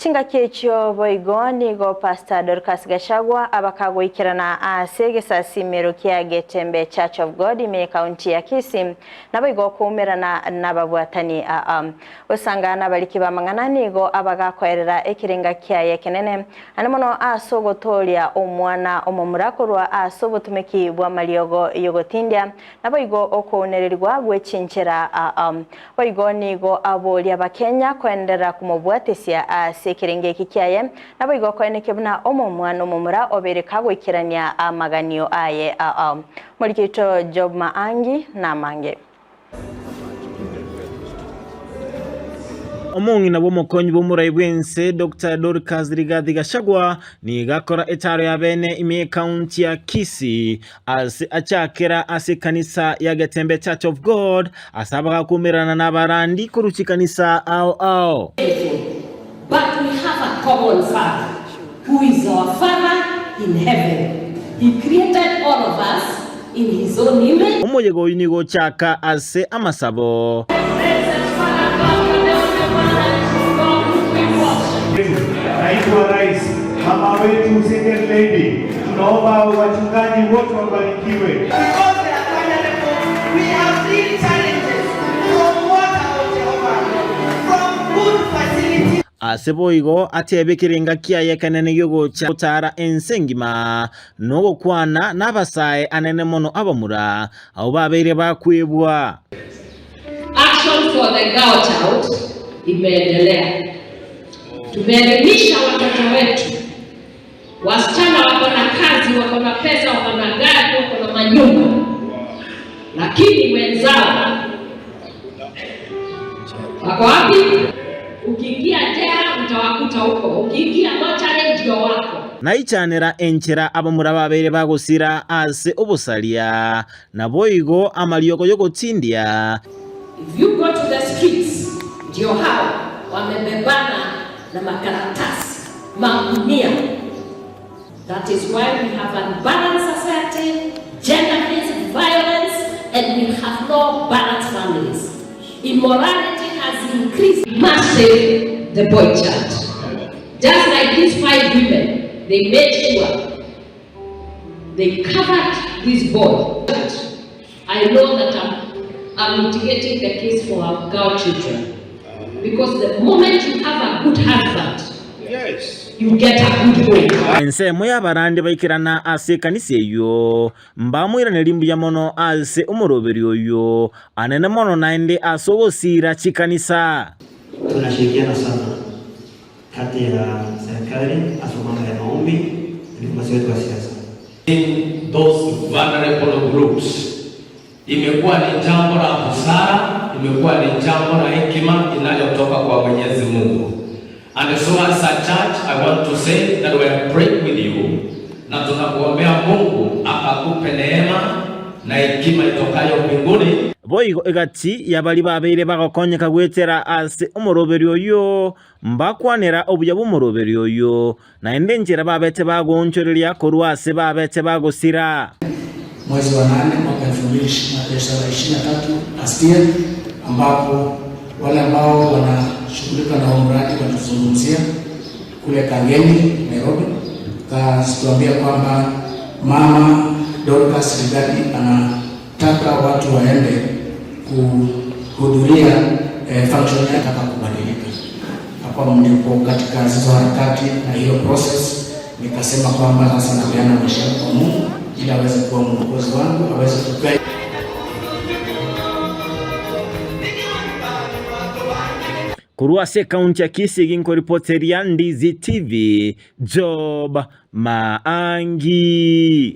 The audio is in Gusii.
Chingaki echio boigo nigo Pastor Dorcas Gachagua abakagoikerana ase egesasimero kia Getembe Church of God ime y'ekaunti ya Kisii naboigo koumerana nababwatani aa. Gosanga nabariki b'amang'ana nigo abagakoerera ekerenga kiaye ekenene ande mono ase ogotooria omwana omomura korwa ase obotumeki bw'amariogo y'ogotindia Naboigo okounererigwa gwe chinchera aa. Boigo nigo aboria Abakenya koenderera komobwatesia ase ekerengo eki kiaye, naboigo koenekia buna omomwana omomura obeire kagoikerania amaganio aye aa. Moriki oito Job Maangi namange. Omong'ina bw'omokonyi bw'omorai bw'ense Doctor Dorcas Rigathi Gachagua nigo akora etaro ya bene ime y'ekaunti ya Kisii Ase achakera ase ekanisa ya Getembe Church of God, ase abagakumerana nabarandi korwa chikanisa ao ao. But we have a common father who is our father in heaven. He created all of us in his own image. Omoyega oyio nigo ochaka ase amasabo. Naibu wa Rais, mama wetu Second Lady, tunaomba wachungaji wote wabarikiwe. Because they are vulnerable, we have real challenges from water, oh Jehovah, from good facilities. Ase boigo atebe ekerenga kiaye ekenene gi'ogocha gotara ense engima, na ogokwana nabasae anene mono abamura, abwo babeire bakwebwa. Action for the girl child imeendelea. Tumeelimisha watoto wetu, wasichana wako na kazi, wako na pesa, wako na gari, wako na manyumba, lakini wenzao wako wapi? Ukiingia jela utawakuta huko, ukiingia mochari ndio wako. Naichanera enchera abamura babeire bagosira ase obosaria, Naboigo amariogo y'ogotindia. If you go to the streets ndio hao wamebebana na makaratasi, magunia. That is why we have unbalanced society, gender based violence and we have no balanced families. Immorality has increased. Must save the boy child. Just like these five women, they made sure They covered this boy. I know that I'm, I'm mitigating the case for our girl children. Because the moment you have a good husband, yes. you get a good home. Ensemo y'abarandi baikerana ase ekanisa eyio, mbamoiranerie mbuya mono ase omoroberio oyio, anene mono naende ase ogosiira chikanisa. Tunashirikiana sana kati ya serikali hasa mambo ya maombi na viongozi wetu wa siasa. In those vulnerable groups. Imekuwa ni jambo la busara, imekuwa ni jambo la hekima inayotoka kwa Mwenyezi Mungu. And so as a church, I want to say that we are praying with you, na tunakuombea Mungu akakupe neema na hekima itokayo mbinguni. Boigo egati y'abaria babeire bagokonyeka goetera ase omoroberio oyio, Mbakwanera obuya bw'omoroberio oyio, naende enchera babete bagoonchoreria korwa ase babete bagosira. Mwezi wa nane mwaka elfu mbili ishirini na tatu last year, ambapo wale ambao wanashughulika na huo mradi walituzungumzia kule Kangemi, Nairobi, katuambia kwamba Mama Dorcas Rigathi anataka watu waende kuhudhuria eh, function yake kubadilika. Hapo ndipo katika hizo harakati na hiyo process nikasema kwamba sasa napeana maisha yangu kwa Mungu ili aweze kuwa mwokozi wangu, aweze kukaa Korwa ase ekaunti ya Kisii ginkoripoteria Ndizi TV, Job Maangi.